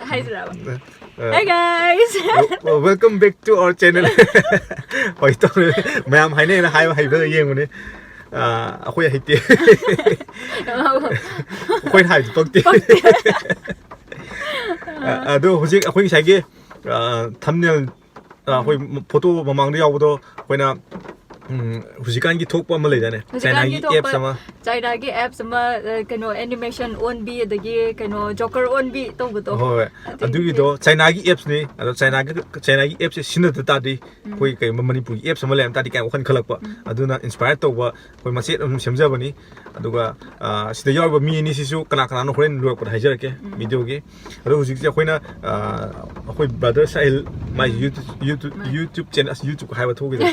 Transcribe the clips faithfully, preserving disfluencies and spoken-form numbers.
ꯍꯥꯏꯁꯤꯔꯕ? Hey guys. Welcome back to our channel. ꯍꯣꯏ, ꯇꯧꯔꯦ. ꯃꯌꯥꯝ ꯍꯥꯏꯅꯩꯅ ꯍꯥꯏꯕ ꯍꯩꯕꯗ ꯌꯦꯡꯕꯅꯦ. ꯑꯩꯈꯣꯏ ꯍꯩꯇꯦ. ꯑꯩꯈꯣꯏꯅ ꯍꯥꯏꯕꯗꯤ ꯄꯛꯇꯦ. ꯑꯗꯣ ꯍꯧꯖꯤꯛ ꯑꯩꯈꯣꯏ ꯉꯁꯥꯏꯒꯤ ꯊꯝꯅꯦꯜ, ꯑꯩꯈꯣꯏ ꯐꯣꯇꯣ ꯃꯃꯥꯡꯗ ꯌꯥꯎꯕꯗꯣ ꯑꯩꯈꯣꯏꯅ, ꯎꯝ, ꯍꯧꯖꯤꯛꯀꯥꯟꯒꯤ ꯊꯣꯛꯄ ꯑꯃ ꯂꯩꯗꯥꯏꯅꯦ? ꯍꯧꯖꯤꯛꯀꯥꯟꯒꯤ ꯆꯥꯏꯅꯥꯒꯤ ꯊꯣꯛꯄ ꯑꯦꯞꯁ ꯑꯃ. ꯆꯥꯏꯅꯥꯒꯤ ꯑꯦꯞꯁ ꯑꯃ, ꯑ, ꯀꯩꯅꯣ, ꯑꯦꯅꯤꯃꯦꯁꯟ ꯑꯣꯟꯕꯤ, ꯑꯗꯒꯤ ꯀꯩꯅꯣ, ꯖꯣꯀꯔ ꯑꯣꯟꯕꯤ ꯇꯧꯕꯗꯣ. ꯍꯣꯏ, ꯍꯣꯏ. ꯑꯗꯨꯒꯤꯗꯤ ꯑꯗꯨꯒꯤꯗꯣ ꯆꯥꯏꯅꯥꯒꯤ ꯑꯦꯞꯁꯅꯤ. ꯑꯗꯣ ꯆꯥꯏꯅꯥꯒꯤ, ꯆꯥꯏꯅꯥꯒꯤ ꯑꯦꯞꯁꯦ ꯁꯤꯖꯤꯟꯅꯗ ꯇꯥꯔꯗꯤ, ꯎꯝ, ꯑꯩꯈꯣꯏ ꯀꯩꯒꯨꯝꯕ ꯃꯅꯤꯄꯨꯔꯒꯤ ꯑꯦꯞꯁ ꯑꯃ ꯂꯩꯔꯝ ꯇꯥꯔꯗꯤ ꯀꯥꯏꯅ ꯋꯥꯈꯜ ꯈꯜꯂꯛꯄ. ꯎꯝ. ꯑꯗꯨꯅ ꯏꯟꯁꯄꯥꯌꯔ ꯇꯧꯕ ꯑꯩꯈꯣꯏ ꯃꯆꯦꯠ ꯑꯗꯨꯝ ꯁꯦꯝꯖꯕꯅꯤ. ꯑꯗꯨꯒ, ꯑ, ꯁꯤꯗ ꯌꯥꯎꯔꯤꯕ ꯃꯤ ꯑꯅꯤꯁꯤꯁꯨ ꯀꯅꯥ ꯀꯅꯥꯅꯣ ꯍꯣꯔꯦꯟ ꯂꯣꯏꯔꯛꯄꯗ ꯍꯥꯏꯖꯔꯛꯀꯦ, ꯎꯝ, ꯚꯤꯗꯤꯑꯣꯒꯤ. ꯑꯗꯣ ꯍꯧꯖꯤꯛꯁꯦ ꯑꯩꯈꯣꯏꯅ, ꯑ, ꯑꯩꯈꯣꯏ ꯕ꯭ꯔꯗꯔ ꯁꯥꯍꯤꯜ, ꯃꯥꯏ, ꯎꯝ, YouTube, YouTube, ꯃꯥꯏ. YouTube ꯆꯦꯅꯦꯜ, ꯑꯁ, YouTube ꯍꯥꯏꯕ ꯊꯣꯛꯈꯤꯗ꯭ꯔꯦ.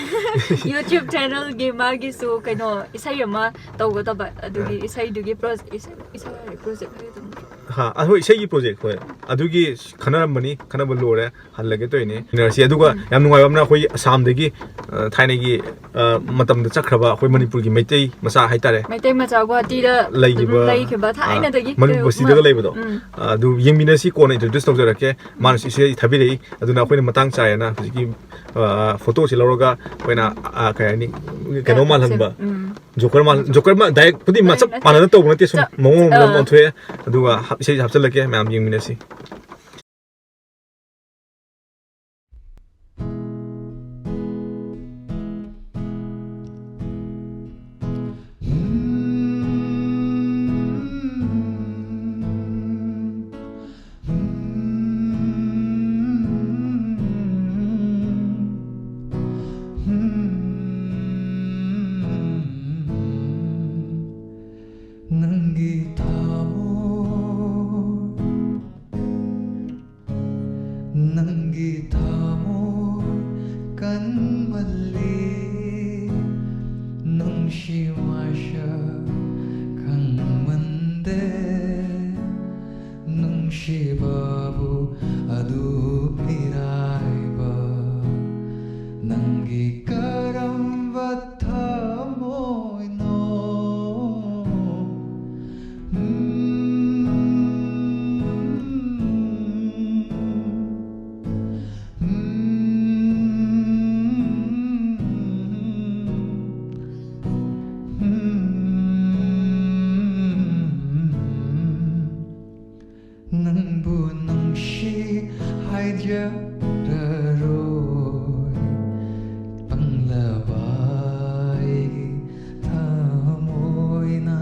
YouTube ꯆꯦꯅꯦꯜꯒꯤ ꯃꯥꯒꯤꯁꯨ ꯀꯩꯅꯣ, ꯏꯁꯩ ꯑꯃ ꯇꯧꯒꯗꯕ, ꯑꯗꯨꯒꯤ, ꯑ, ꯏꯁꯩꯗꯨꯒꯤ ꯄ꯭ꯔꯣ-, ꯏꯁꯩ, ꯏꯁꯩ ꯍꯥꯏ, ꯄ꯭ꯔꯣꯖꯦꯛ ꯍꯥꯏꯒꯗꯕꯅꯤ. ꯍꯥ, ꯑ, ꯍꯣꯏ, ꯏꯁꯩꯒꯤ ꯄ꯭ꯔꯣꯖꯦꯛ, ꯍꯣꯏ. ꯑꯗꯨꯒꯤ ꯈꯟꯅꯔꯝꯕꯅꯤ, ꯈꯟꯅꯕ ꯂꯣꯏꯔꯦ, ꯍꯜꯂꯒꯦ ꯇꯧꯔꯤꯅꯤ. ꯎꯝ. ꯊꯦꯡꯅꯔꯁꯤ. ꯑꯗꯨꯒ, ꯎꯝ, ꯌꯥꯝ ꯅꯨꯡꯉꯥꯏꯕ ꯑꯃꯅ ꯑꯩꯈꯣꯏ ꯑꯁꯥꯝꯗꯒꯤ, ꯑ, ꯊꯥꯏꯅꯒꯤ, ꯑ, ꯃꯇꯝꯗ ꯆꯠꯈ꯭ꯔꯕ ꯑꯩꯈꯣꯏ ꯃꯅꯤꯄꯨꯔꯒꯤ ꯃꯩꯇꯩ ꯃꯆꯥ ꯍꯥꯏꯇꯥꯔꯦ. ꯃꯩꯇꯩ ꯃꯆꯥ ꯒꯨꯍꯥꯇꯤꯗ ꯂꯩꯈꯤꯕ, ꯑꯗꯨꯝ ꯂꯩꯈꯤꯕ, ꯑ, ꯊꯥꯏꯅꯗꯒꯤ ꯃꯅꯤꯄꯨꯔ ꯀꯩ-, ꯕꯁꯇꯤꯗꯒ ꯂꯩꯕꯗꯣ. ꯎꯝ. ꯑ, ꯑꯗꯨ ꯌꯦꯡꯃꯤꯟꯅꯁꯤ, ꯀꯣꯟꯅ introduce ꯇꯧꯖꯔꯛꯀꯦ. ꯃꯥꯅꯁꯨ ꯏꯁꯩ ꯊꯥꯕꯤꯔꯛꯏ. ꯑꯗꯨꯅ ꯑꯩꯈꯣꯏꯅ ꯃꯇꯥꯡ ꯆꯥꯔꯦꯅ ꯍꯧꯖꯤꯛꯀꯤ, ꯑ, ꯐꯣꯇꯣꯁꯤ ꯂꯧꯔꯒ ꯑꯩꯈꯣꯏꯅ, ꯑ, ꯀꯩ ꯍꯥꯏꯅꯤ, ꯀꯩꯅꯣ ꯃꯥꯜꯍꯟꯕ. ꯎꯝ. ꯖꯣꯀꯔ ꯃꯥꯜ-, ꯖꯣꯀꯔ ꯃꯥ-, direct ꯄꯨꯗꯤ ꯃꯥ-, ꯆꯞ ꯃꯥꯟꯅꯗꯦ, ꯃꯥꯟꯅꯗ ꯇꯧꯕ ꯅꯠꯇꯦ, ꯁꯨꯝ ꯆꯞ-, ꯃꯑꯣꯡ ꯑꯃꯗ ꯑ, ꯑꯣꯟꯊꯣꯛꯑꯦ. ꯑꯗꯨꯒ ꯍꯥꯞ-, ꯏꯁꯩ ꯍꯥꯞꯆꯤꯜꯂꯛꯀꯦ, ꯃꯌꯥꯝ ꯌꯦꯡꯃꯤꯟꯅꯁꯤ. ꯅꯪꯒꯤ ꯊꯃꯣꯏ, ꯅꯪꯒꯤ ꯊꯃꯣꯏ ꯀꯟꯃꯜꯂꯤ, ꯅꯨꯡꯁꯤ ꯃꯁꯛ ꯈꯪꯃꯟꯗꯦ, ꯅꯨꯡꯁꯤꯕꯕꯨ ꯑꯗꯨ ꯃꯤꯔꯥꯏꯕ, ꯅꯪꯒꯤ ꯀꯔꯝꯕ ꯊꯃꯣꯏꯅꯣ? ꯎꯝ. ꯅꯪꯕꯨ ꯅꯨꯡꯁꯤ ꯍꯥꯏꯖꯔꯔꯣꯏ, ꯄꯪꯂꯕ ꯑꯩꯒꯤ ꯊꯃꯣꯏꯅ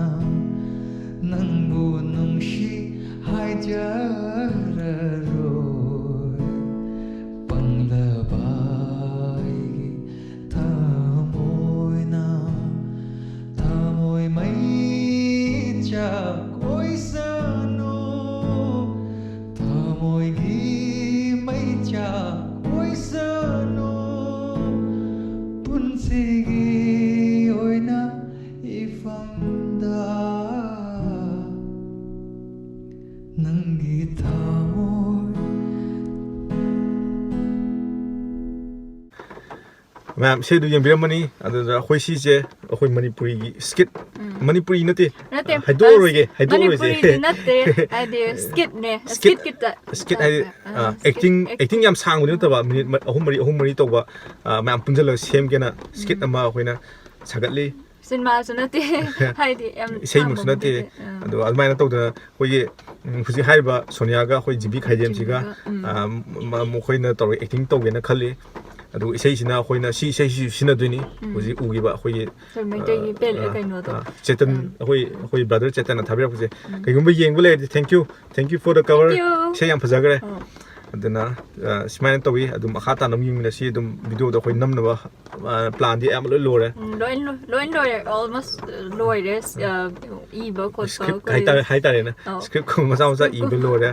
ꯅꯪꯕꯨ ꯅꯨꯡꯁꯤ ꯍꯥꯏꯖꯔꯔꯣꯏ, ꯄꯪꯂꯕ ꯑꯩꯒꯤ ꯊꯃꯣꯏꯅ ꯊꯃꯣꯏ ꯃꯩ ꯆꯥꯛ ꯑꯣꯏꯁꯅꯨ, ꯊꯃꯣꯏꯒꯤ ꯃꯩ ꯆꯥꯛ ꯑꯣꯏꯁꯅꯨ, ꯄꯨꯟꯁꯤꯒꯤ ꯑꯣꯏꯅ ꯏꯐꯝꯗ ꯅꯪꯒꯤ ꯊꯃꯣꯏ꯫ ꯃꯌꯥꯝ ꯏꯁꯩꯗꯨ ꯌꯦꯡꯕꯤꯔꯝꯃꯅꯤ꯫ ꯑꯗꯨꯗ ꯑꯩꯈꯣꯏ ꯁꯤꯁꯦ ꯑꯩꯈꯣꯏ ꯃꯅꯤꯄꯨꯔꯤꯒꯤ skit, ꯎꯝ꯫ ꯃꯅꯤꯄꯨꯔꯤ ꯅꯠꯇꯦ, ꯅꯠꯇꯦ, ꯍꯥꯏꯗꯣꯛꯑꯔꯣꯏꯒꯦ, ꯑꯁ, ꯍꯥꯏꯗꯣꯛꯑꯔꯣꯏꯁꯦ꯫ ꯃꯅꯤꯄꯨꯔꯤꯗꯤ ꯅꯠꯇꯦ, ꯍꯥꯏꯗꯤ skitꯅꯦ, skit, skitꯀꯤ ꯇ-, skit ꯍꯥꯏꯗꯤ, typeꯅꯦ꯫ ꯑ, ꯑ, skit, acting, acting꯫ Acting ꯌꯥꯝ ꯁꯥꯡꯕꯗꯤ ꯅꯠꯇꯕ, minute ꯃ-, ꯑꯍꯨꯝ ꯃꯔꯤ, ꯑꯍꯨꯝ ꯃꯔꯤ ꯇꯧꯕ, ꯑ, ꯃꯌꯥꯝ ꯄꯨꯟꯁꯤꯜꯂꯒ ꯁꯦꯝꯒꯦꯅ skit ꯎꯝ꯫ ꯑꯃ ꯑꯩꯈꯣꯏꯅ ꯁꯥꯒꯠꯂꯤ꯫ ꯁꯤꯅꯦꯃꯥꯁꯨ ꯅꯠꯇꯦ, ꯍꯥꯏꯗꯤ ꯌꯥꯝ ꯏꯁꯩꯃꯛꯁꯨ ꯁꯥꯡꯕ ꯅꯠꯇꯦ꯫ movieꯗꯤ, ꯑ꯫ ꯑꯗꯣ ꯑꯗꯨꯃꯥꯏꯅ ꯇꯧꯗꯅ ꯑꯩꯈꯣꯏꯒꯤ, ꯎꯝ, ꯍꯧꯖꯤꯛ ꯍꯥꯏꯔꯤꯕ ꯁꯣꯅꯤꯌꯥꯒ ꯑꯩꯈꯣꯏ ꯖꯤ ꯕꯤ ꯈꯥꯏꯗꯦꯝꯁꯤꯒ, ꯖꯤ ꯕꯤꯒ, ꯎꯝ꯫ ꯑ, ꯃ-, ꯃꯈꯣꯏꯅ ꯇꯧꯔꯒ acting ꯇꯧꯒꯦꯅ ꯈꯜꯂꯤ꯫ ꯑꯗꯨꯒ ꯏꯁꯩꯁꯤꯅ ꯑꯩꯈꯣꯏꯅ ꯁꯤ ꯏꯁꯩꯁꯤ ꯁꯤꯖꯤꯟꯅꯗꯣꯏꯅꯤ꯫ ꯎꯝ꯫ ꯍꯧꯖꯤꯛ ꯎꯈꯤꯕ ꯑꯩꯈꯣꯏꯒꯤ, ꯑꯩꯈꯣꯏ ꯃꯩꯇꯩꯒꯤ ꯑ, ꯄꯦ-, ꯑ, ꯀꯩꯅꯣꯗꯣ꯫ ꯑ, ꯆꯦꯇꯟ, ꯎꯝ꯫ ꯑꯩꯈꯣꯏ, ꯑꯩꯈꯣꯏ brother ꯆꯦꯇꯟꯅ ꯊꯥꯕꯤꯔꯛꯄꯁꯦ꯫ ꯎꯝ꯫ ꯀꯩꯒꯨꯝꯕ ꯌꯦꯡꯕ ꯂꯩꯔꯗꯤ thank you, thank you for the cover꯫ Thank you꯫ ꯏꯁꯩ ꯌꯥꯝ ꯐꯖꯈ꯭ꯔꯦ꯫ ꯑꯣ꯫ ꯑꯗꯨꯅ, ꯑ, ꯁꯨꯃꯥꯏꯅ ꯇꯧꯋꯤ꯫ ꯑꯗꯨꯝ ꯃꯈꯥ ꯇꯥꯅ ꯑꯃꯨꯛ ꯌꯦꯡꯃꯤꯟꯅꯁꯤ꯫ ꯑꯗꯨꯝ videoꯗꯣ ꯑꯩꯈꯣꯏ ꯅꯝꯅꯕ, ꯑ, planꯗꯤ ꯑꯌꯥꯝꯕ ꯂꯣꯏ ꯂꯣꯏꯔꯦ꯫ ꯎꯝ, ꯂꯣꯏ ꯂꯣ-, ꯂꯣꯏ ꯂꯣꯏꯔꯦ꯫ Almost, ꯑ, ꯂꯣꯏꯔꯦ꯫ ꯑ, ꯏꯕ ꯈꯣꯠꯄ script ꯑꯩꯈꯣꯏ ꯍꯥꯏꯇꯥꯔꯦ, ꯍꯥꯏꯇꯥꯔꯦꯅꯦ꯫ ꯑꯧ꯫ Script ꯀꯨꯝꯕ ꯃꯆꯥ ꯃꯆꯥ script ꯏꯕ ꯀꯨꯝꯕ꯫ ꯂꯣꯏꯔꯦ꯫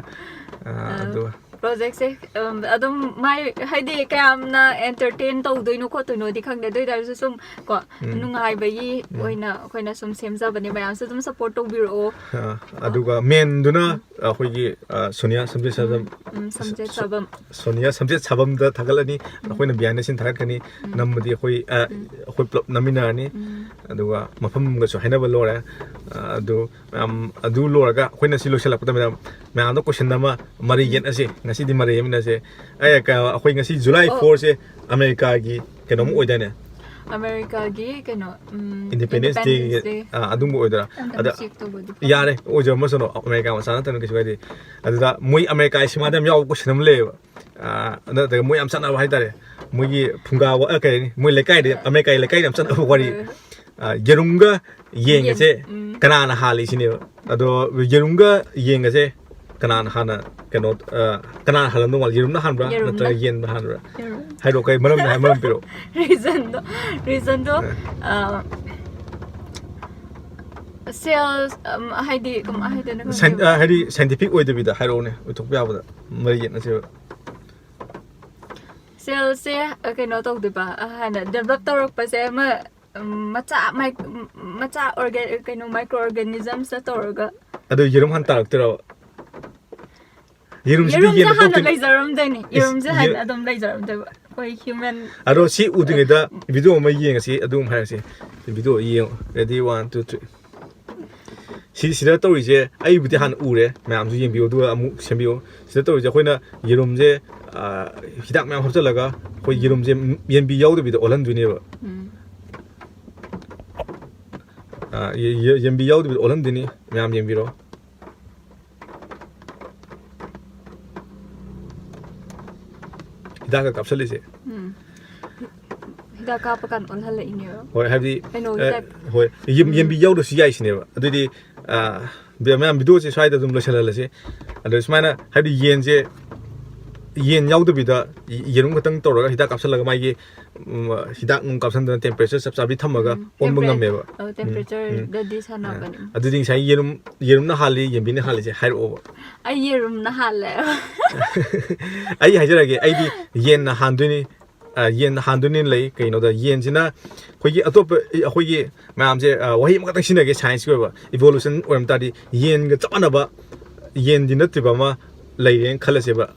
ꯑ, ꯑ, ꯑꯗꯨ projectꯁꯦ, ꯎꯝ, ꯑꯗꯨꯝ ꯃꯥꯏ, ꯍꯥꯏꯗꯤ ꯀꯌꯥꯝꯅ entertain ꯇꯧꯗꯣꯏꯅꯣ ꯈꯣꯠꯇꯣꯏꯅꯣꯗꯤ ꯈꯪꯗꯦ꯫ ꯑꯗꯨ ꯑꯣꯏ ꯇꯥꯔꯁꯨ ꯁꯨꯝ ꯀꯣ, ꯎꯝ꯫ ꯅꯨꯡꯉꯥꯏꯕꯒꯤ ꯎꯝ꯫ ꯑꯣꯏꯅ ꯑꯩꯈꯣꯏꯅ ꯁꯨꯝ ꯁꯦꯝꯖꯕꯅꯦ꯫ ꯃꯌꯥꯝꯁꯨ ꯑꯗꯨꯝ support ꯇꯧꯕꯤꯔꯛꯑꯣ꯫ ꯑ, ꯀꯣ꯫ ꯑꯗꯨꯒ mainꯗꯨꯅ ꯎꯝ꯫ ꯑꯩꯈꯣꯏꯒꯤ, ꯑ, ꯁꯣꯅꯤꯌꯥ ꯁꯝꯖꯦꯠ ꯁꯥꯖꯝ-, ꯎꯝ, ꯎꯝ, ꯁꯝꯖꯦꯠ ꯁꯣ-, ꯁꯥꯕꯝ꯫ ꯁꯣꯅꯤꯌꯥ ꯁꯝꯖꯦꯠ ꯁꯥꯕꯝꯗ ꯊꯥꯒꯠꯂꯅꯤ꯫ ꯎꯝ꯫ ꯑꯩꯈꯣꯏꯅ behind the scene ꯊꯥꯒꯠꯀꯅꯤ꯫ ꯎꯝ꯫ ꯅꯝꯕꯗꯤ ꯑꯩꯈꯣꯏ, ꯑ, ꯎꯝ꯫ ꯑꯩꯈꯣꯏ ꯄꯨꯂꯞ ꯅꯝꯃꯤꯟꯅꯔꯅꯤ꯫ ꯎꯝ꯫ ꯑꯗꯨꯒ ꯃꯐꯝꯒꯁꯨ ꯍꯥꯏꯅꯕ ꯂꯣꯏꯔꯦ꯫ ꯑ, ꯑꯗꯨ ꯃꯌꯥꯝ ꯑꯗꯨ ꯂꯣꯏꯔꯒ ꯑꯩꯈꯣꯏꯅ ꯁꯤ ꯂꯣꯏꯁꯤꯜꯂꯛꯄꯗ ꯃꯌꯥꯝ, ꯃꯌꯥꯝꯗ question ꯑꯃ ꯃꯔꯩ ꯎꯝ꯫ ꯌꯦꯠꯅꯁꯤ꯫ ꯉꯁꯤꯗꯤ ꯃꯔꯩ ꯌꯦꯠꯃꯤꯟꯅꯁꯦ꯫ ꯑꯦ, ꯀ-, ꯑꯩꯈꯣꯏ ꯉꯁꯤ July ꯑꯣ꯫ fourꯁꯦ ꯑꯃꯦꯔꯤꯀꯥꯒꯤ ꯀꯩꯅꯣꯝ ꯎꯝ꯫ ꯑꯣꯏꯗꯥꯏꯅꯦ? ꯑꯃꯦꯔꯤꯀꯥꯒꯤ ꯀꯩꯅꯣ, ꯎꯝ, Independence Day Independence Day꯫ ꯑꯗꯨꯝꯕ ꯑꯣꯏꯗꯣꯏꯔꯥ? ꯑꯝꯇ ꯑꯗ ꯁꯦꯛ ꯇꯧꯕꯗꯤ ꯌꯥꯔꯦ, ꯑꯣꯏꯖꯔꯝꯃꯁꯅꯨ, ꯑꯃꯦꯔꯤꯀꯥ ꯃꯆꯥ ꯅꯠꯇꯕꯅ ꯀꯩꯁꯨ ꯀꯥꯏꯗꯦ꯫ ꯑꯗꯨꯗ ꯃꯣꯏ ꯑꯃꯦꯔꯤꯀꯥꯒꯤ ꯁꯤꯃꯥꯗ ꯌꯥꯝ ꯌꯥꯎꯕ ꯀꯣꯏꯁꯟ ꯑꯃ ꯂꯩꯌꯦꯕ꯫ ꯑ, ꯅꯠꯇ꯭ꯔꯒ ꯃꯣꯏ ꯌꯥꯝ ꯆꯠꯅꯕ ꯍꯥꯏꯇꯥꯔꯦ, ꯃꯣꯏꯒꯤ ꯐꯨꯡꯒꯥ ꯋꯥ-, ꯑ, ꯀꯩ ꯍꯥꯏꯅꯤ, ꯃꯣꯏ ꯂꯩꯀꯥꯏꯗ, ꯑꯃꯦꯔꯤꯀꯥꯒꯤ ꯂꯩꯀꯥꯏꯗ ꯌꯥꯝ ꯆꯠꯅꯕ ꯋꯥꯔꯤ꯫ ꯑ, ꯌꯦꯔꯨꯝꯒ ꯌꯦꯟꯒꯁꯦ ꯌꯦꯟ, ꯎꯝ꯫ ꯀꯅꯥꯅ ꯍꯥꯜꯂꯤ ꯁꯤꯅꯦꯕ꯫ ꯑꯗꯣ ꯌꯦꯔꯨꯝꯒ ꯌꯦꯟꯒꯁꯦ ꯀꯅꯥꯅ ꯍꯥꯟꯅ, ꯀꯩꯅꯣ, ꯑ, ꯀꯅꯥꯅ ꯍꯥꯜꯂꯝꯗꯧ ꯃꯥꯜꯂꯤ? ꯌꯦꯔꯨꯝꯅ ꯍꯥꯟꯕ꯭ꯔꯥ ꯌꯦꯔꯨꯝꯅ꯫ ꯅꯠꯇ꯭ꯔꯒ ꯌꯦꯟꯅ ꯍꯥꯟꯕ꯭ꯔꯥ? ꯌꯦꯔꯨꯝ꯫ ꯍꯥꯏꯔꯛꯑꯣ, ꯀꯩ ꯃꯔꯝ, ꯃꯔꯝ ꯄꯤꯔꯛꯑꯣ꯫ Reasonꯗꯣ, reasonꯗꯣ, ꯑ꯫ ꯑ, sales, ꯎꯝ, ꯍꯥꯏꯗꯤ, ꯀꯃꯥꯏ ꯍꯥꯏꯗꯣꯏꯅꯣ ꯁꯥꯏꯟ-, ꯈꯪꯗꯦꯕ꯫ ꯑ, ꯍꯥꯏꯗꯤ scientific ꯑꯣꯏꯗꯕꯤꯗ ꯍꯥꯏꯔꯛꯑꯣꯅꯦ, ꯑꯣꯏꯊꯣꯛꯄ ꯌꯥꯕꯗ ꯃꯔꯤ ꯌꯦꯠꯅꯁꯦꯕ꯫ Cellꯁꯦ, ꯑ, ꯀꯩꯅꯣ ꯇꯧꯗꯣꯏꯕ, ꯑ, ꯍꯥꯟꯅ develop ꯇꯧꯔꯛꯄꯁꯦ ꯑꯃ, ꯎꯝ, ꯃꯆꯥ, ꯃꯥꯏ-, ꯎꯝ, ꯃꯆꯥ organ-, ꯀꯩꯅꯣ, microorganismsꯇ ꯇꯧꯔꯒ꯫ ꯑꯗꯨ ꯌꯦꯔꯨꯝ ꯍꯥꯟꯅ ꯇꯥꯔꯛꯇꯣꯏꯔꯣ? ꯌꯦꯔꯨꯝꯁꯤꯗꯤ ꯌꯦꯔꯨꯝꯁꯦ ꯌꯦꯟꯅ ꯍꯥꯟꯅ ꯄꯣꯛꯇꯣꯏꯅꯤ꯫ ꯂꯩꯖꯔꯝꯗꯣꯏꯅꯤ꯫ ꯏꯁ, ꯌꯦꯔꯨꯝꯁꯦ ꯍꯥꯟꯅ ꯌꯦ- ꯑꯗꯨꯝ ꯂꯩꯖꯔꯝꯗꯣꯏꯕ꯫ ꯑꯩꯈꯣꯏ human꯫ ꯑꯗꯣ ꯁꯤ ꯎꯗ꯭ꯔꯤꯉꯩꯗ video ꯑꯃ ꯌꯦꯡꯉꯁꯤ, ꯑꯗꯨꯝ ꯍꯥꯏꯔꯁꯤ꯫ Video ꯌꯦꯡꯉꯣ꯫ Ready, one, two, three꯫ ꯁꯤ, ꯁꯤꯗ ꯇꯧꯔꯤꯁꯦ ꯑꯩꯕꯨꯗꯤ ꯍꯥꯟꯅ ꯎꯔꯦ, ꯃꯌꯥꯝꯁꯨ ꯌꯦꯡꯕꯤꯌꯨ, ꯑꯗꯨꯒ ꯑꯃꯨꯛ ꯁꯦꯝꯕꯤꯌꯨ꯫ ꯁꯤꯗ ꯇꯧꯔꯤꯁꯦ ꯑꯩꯈꯣꯏꯅ ꯌꯦꯔꯨꯝꯁꯦ, ꯑ, ꯍꯤꯗꯥꯛ ꯃꯌꯥꯝ ꯍꯥꯞꯆꯤꯜꯂꯒ ꯑꯩꯈꯣꯏ ꯌꯦꯔꯨꯝꯁꯦ ꯌꯦꯟꯕꯤ ꯌꯥꯎꯗꯕꯤꯗ ꯑꯣꯜꯍꯟꯗꯣꯏꯅꯦꯕ꯫ ꯎꯝ꯫ ꯑ, ꯌꯦ-, ꯌꯦ-, ꯌꯦꯟꯕꯤ ꯌꯥꯎꯗꯕꯤꯗ ꯑꯣꯜꯍꯟꯗꯣꯏꯅꯤ꯫ ꯃꯌꯥꯝ ꯌꯦꯡꯕꯤꯔꯣ꯫ ꯍꯤꯗꯥꯛꯀ ꯀꯥꯞꯁꯤꯜꯂꯤꯁꯦ꯫ ꯎꯝ꯫ ꯍꯤꯗꯥꯛ ꯀꯥꯞꯄ ꯀꯥꯟꯗ ꯑꯣꯜꯍꯜꯂꯛꯏꯅꯦꯕ꯫ ꯍꯣꯏ, ꯍꯥꯏꯕꯗꯤ, ꯀꯩꯅꯣꯒꯤ ꯑ, type꯫ ꯍꯣꯏ, ꯌꯦꯟ-, ꯌꯦꯟꯕꯤ ꯌꯥꯎꯗ꯭ꯔꯁꯨ ꯌꯥꯏ ꯁꯤꯅꯦꯕ꯫ ꯑꯗꯨꯗꯤ, ꯑ, ꯃꯌꯥꯝ video ꯁꯦ ꯁ꯭ꯋꯥꯏꯗ ꯑꯗꯨꯝ ꯂꯣꯏꯁꯤꯜꯍꯜꯂꯁꯤ꯫ ꯑꯗꯣ ꯁꯨꯃꯥꯏꯅ, ꯍꯥꯏꯕꯗꯤ ꯌꯦꯟꯁꯦ, ꯌꯦꯟ ꯌꯥꯎꯗꯕꯤꯗ ꯌꯦꯔꯨꯝ ꯈꯛꯇꯪ ꯇꯧꯔꯒ ꯍꯤꯗꯥꯛ ꯀꯥꯞꯁꯤꯜꯂꯒ ꯃꯥꯒꯤ, ꯎꯝ, ꯍꯤꯗꯥꯛ ꯅꯨꯡ ꯀꯥꯞꯁꯤꯟꯗꯅ temperature ꯆꯞ ꯆꯥꯕꯤ ꯊꯝꯃꯒ ꯎꯝ, ꯑꯣꯟꯕ temper-, ꯉꯝꯃꯦꯕ꯫ ꯑ, ꯎꯝ, temperatureꯗꯗꯤ ꯎꯝ꯫ ꯁꯥꯟꯅꯕꯅꯤ꯫ ꯑꯗꯨꯗꯤ ꯉꯁꯥꯏ ꯌꯦꯔꯨꯝ, ꯌꯦꯔꯨꯝꯅ ꯍꯥꯜꯂꯤ, ꯌꯦꯟꯕꯤꯅ ꯍꯥꯜꯂꯤꯁꯦ ꯍꯥꯏꯔꯛꯑꯣꯕ꯫ ꯑꯩ ꯌꯦꯔꯨꯝꯅ ꯍꯥꯜꯂꯦ꯫ ꯑꯩ ꯍꯥꯏꯖꯔꯒꯦ, ꯑꯩꯗꯤ ꯌꯦꯟꯅ ꯍꯥꯟꯗꯣꯏꯅꯤ꯫ ꯑ, ꯌꯦꯟꯅ ꯍꯥꯟꯗꯣꯏꯅꯤ ꯂꯩ꯫ ꯀꯩꯅꯣꯗ, ꯌꯦꯟꯁꯤꯅ ꯑꯩꯈꯣꯏꯒꯤ ꯑꯇꯣꯞꯄ, ꯑꯩꯈꯣꯏꯒꯤ ꯃꯌꯥꯝꯁꯦ, ꯑ, ꯋꯥꯍꯩ ꯑꯃꯈꯛꯇꯪ ꯁꯤꯖꯤꯟꯅꯒꯦ, scienceꯀꯤ ꯑꯣꯏꯕ evolution ꯑꯣꯏꯔꯝ ꯇꯥꯔꯗꯤ, ꯌꯦꯟꯒ ꯆꯞ ꯃꯥꯟꯅꯕ ꯌꯦꯟꯗꯤ ꯅꯠꯇ꯭ꯔꯤꯕ ꯑꯃ ꯂꯩꯔꯦꯅ ꯈꯜꯂꯁꯦꯕ꯫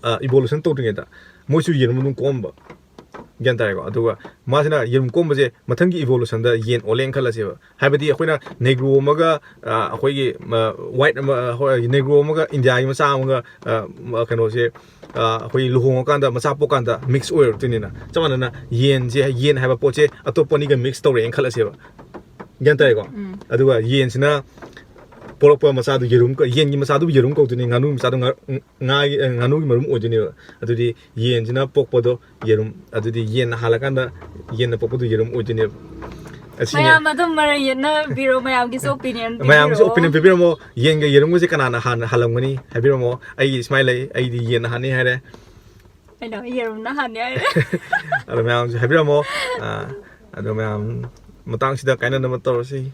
ꯑ, evolution ꯇꯧꯗ꯭ꯔꯤꯉꯩꯗ ꯃꯣꯏꯁꯨ ꯌꯦꯔꯨꯝ ꯑꯗꯨꯝ ꯀꯣꯛꯑꯝꯕ꯫ ꯒ꯭ꯌꯥꯟ ꯇꯥꯔꯦꯀꯣ? ꯑꯗꯨꯒ ꯃꯥꯁꯤꯅ ꯌꯦꯔꯨꯝ ꯀꯣꯛꯑꯝꯕꯁꯦ ꯃꯊꯪꯒꯤ evolutionꯗ ꯌꯦꯟ ꯑꯣꯜꯂꯦꯅ ꯈꯜꯂꯁꯦꯕ꯫ ꯍꯥꯏꯕꯗꯤ ꯑꯩꯈꯣꯏꯅ Negro ꯑꯃꯒ, ꯑ, ꯑꯩꯈꯣꯏꯒꯤ, ꯃ-, white ꯑꯃ, ꯍꯣꯏ, Negro ꯑꯃꯒ ꯏꯟꯗꯤꯌꯥꯒꯤ ꯃꯆꯥ ꯑꯃꯒ, ꯑ, ꯃ-, ꯀꯩꯅꯣꯁꯦ, ꯑ, ꯑꯩꯈꯣꯏ ꯂꯨꯍꯣꯡꯉꯀꯥꯟꯗ ꯃꯆꯥ ꯄꯣꯛꯀꯥꯟꯗ mix ꯑꯣꯏꯔꯛꯇꯣꯏꯅꯤꯅ꯫ ꯆꯞ ꯃꯥꯟꯅꯅ ꯌꯦꯟꯁꯦ, ꯌꯦꯟ ꯍꯥꯏꯕ ꯄꯣꯠꯁꯦ ꯑꯇꯣꯞꯄ ꯑꯅꯤꯒ mix ꯇꯧꯔꯛꯑꯦꯅ ꯈꯜꯂꯁꯦꯕ꯫ ꯒ꯭ꯌꯥꯟ ꯇꯥꯔꯦꯀꯣ? ꯎꯝ꯫ ꯑꯗꯨꯒ ꯌꯦꯟꯁꯤꯅ ꯄꯣꯛꯂꯛꯄ ꯃꯆꯥꯗꯨ ꯌꯦꯔꯨꯝ ꯀ-, ꯌꯦꯟꯒꯤ ꯃꯆꯥꯗꯨꯕꯨ ꯌꯦꯔꯨꯝ ꯀꯧꯗꯣꯏꯅꯤ, ꯉꯥꯅꯨ ꯃꯆꯥꯗꯨ ꯉꯥ-, ꯉꯥꯒꯤ, ꯑ, ꯉꯥꯅꯨꯒꯤ ꯃꯔꯨꯝ ꯑꯣꯏꯗꯣꯏꯅꯦꯕ꯫ ꯑꯗꯨꯗꯤ ꯌꯦꯟꯁꯤꯅ ꯄꯣꯛꯄꯗꯣ ꯌꯦꯔꯨꯝ, ꯑꯗꯨꯗꯤ ꯌꯦꯟꯅ ꯍꯥꯜꯂꯀꯥꯟꯗ ꯌꯦꯟꯅ ꯄꯣꯛꯄꯗꯨ ꯌꯦꯔꯨꯝ ꯑꯣꯏꯗꯣꯏꯅꯦꯕ꯫ ꯑꯁꯤꯅꯤ꯫ ꯃꯌꯥꯝ ꯑꯗꯨꯝ ꯃꯔꯩ ꯌꯦꯠꯅꯕꯤꯔꯣ, ꯃꯌꯥꯝꯒꯤꯁꯨ opinion ꯃꯌꯥꯝꯒꯤꯁꯨ ꯄꯤꯕꯤꯔꯛꯑꯣ꯫ Opinion ꯄꯤꯕꯤꯔꯝꯃꯣ꯫ ꯌꯦꯟꯒ ꯌꯦꯔꯨꯝꯒꯁꯦ ꯀꯅꯥꯅ ꯍꯥꯟꯅ ꯍꯥꯜꯂꯝꯒꯅꯤ ꯍꯥꯏꯕꯤꯔꯝꯃꯣ꯫ ꯑꯩꯒꯤ ꯁꯨꯃꯥꯏꯅ ꯂꯩ, ꯑꯩꯗꯤ ꯌꯦꯟꯅ ꯍꯥꯟꯅꯤ ꯍꯥꯏꯔꯦ꯫ ꯑꯩꯅ ꯌꯦꯔꯨꯝꯅ ꯍꯥꯟꯅꯤ ꯍꯥꯏꯔꯦ꯫ ꯑꯗꯣ ꯃꯌꯥꯝꯁꯨ ꯍꯥꯏꯕꯤꯔꯝꯃꯣ꯫ ꯑ, ꯑꯗꯣ ꯃꯌꯥꯝ ꯃꯇꯥꯡꯁꯤꯗ ꯀꯥꯏꯅꯅꯕ ꯇꯧꯔꯁꯤ꯫